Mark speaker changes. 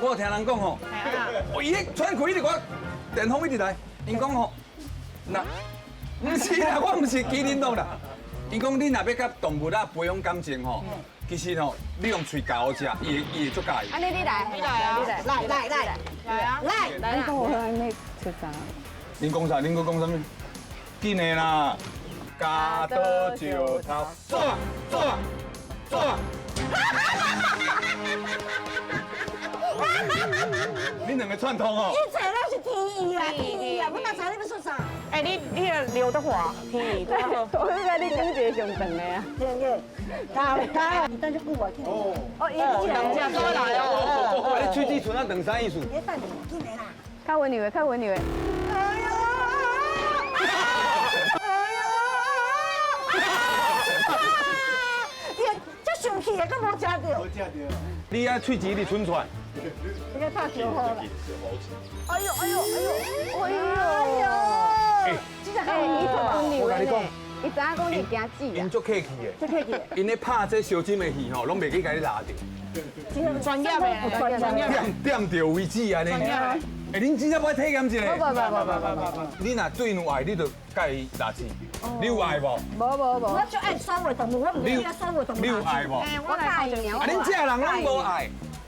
Speaker 1: 我有聽人講吼，哦，伊咧喘氣一直我電風一直來，𪜶講吼，那毋是啦，我毋是麒麟黨啦。𪜶講你若欲佮動物啊培養感情吼，其實吼，你用喙咬食，伊會足佮意。
Speaker 2: 按呢你來，
Speaker 3: 你來啊。
Speaker 2: 你來，
Speaker 4: 來來來
Speaker 3: 來啊！
Speaker 4: 來，
Speaker 2: 來啦！
Speaker 5: 我還沒出啥。
Speaker 1: 恁講啥？恁閣講啥物？緊的啦，鉸刀石頭，紙紙紙。恁兩個串通哦。
Speaker 4: 這攏是天意啦，天意啊！我哪知你欲說啥？
Speaker 3: 哎，你個劉德華，天意多好。
Speaker 5: 我是在你講一個上長的啊。
Speaker 4: 對對，加油加油！你等這久無聽。
Speaker 5: 哦，伊
Speaker 3: 人家都來哦。
Speaker 1: 啊，你喙齒脣啊長啥意思？
Speaker 4: 你等下，緊來啦！
Speaker 5: 較溫柔的，較溫柔的。
Speaker 4: 哎呦！哎呦！你這生氣的，閣無食著。
Speaker 6: 無食著。
Speaker 1: 你啊，喙齒一直伸出來。
Speaker 4: 你個拍招呼啦！
Speaker 5: 哎呦哎呦哎呦哎呦！
Speaker 1: 哎，
Speaker 4: 這隻較溫柔。
Speaker 1: 我共你講，
Speaker 5: 伊知影講你驚死啊！𪜶
Speaker 1: 足客氣的，
Speaker 4: 足客氣的。
Speaker 1: 𪜶咧拍這相針的戲吼，攏袂記共你拉著。
Speaker 3: 專業的，專業。
Speaker 1: 點點著為止按呢。欸，恁真正欲體驗一下？
Speaker 5: 無無無無無無。
Speaker 1: 你若對𪜶有愛，你就佮伊拉舌。你有愛無？
Speaker 5: 無無無。
Speaker 4: 我就愛騷的動物，我毋是愛騷的動物。
Speaker 1: 你有愛無？
Speaker 5: 我愛。
Speaker 1: 啊，恁這人攏無愛。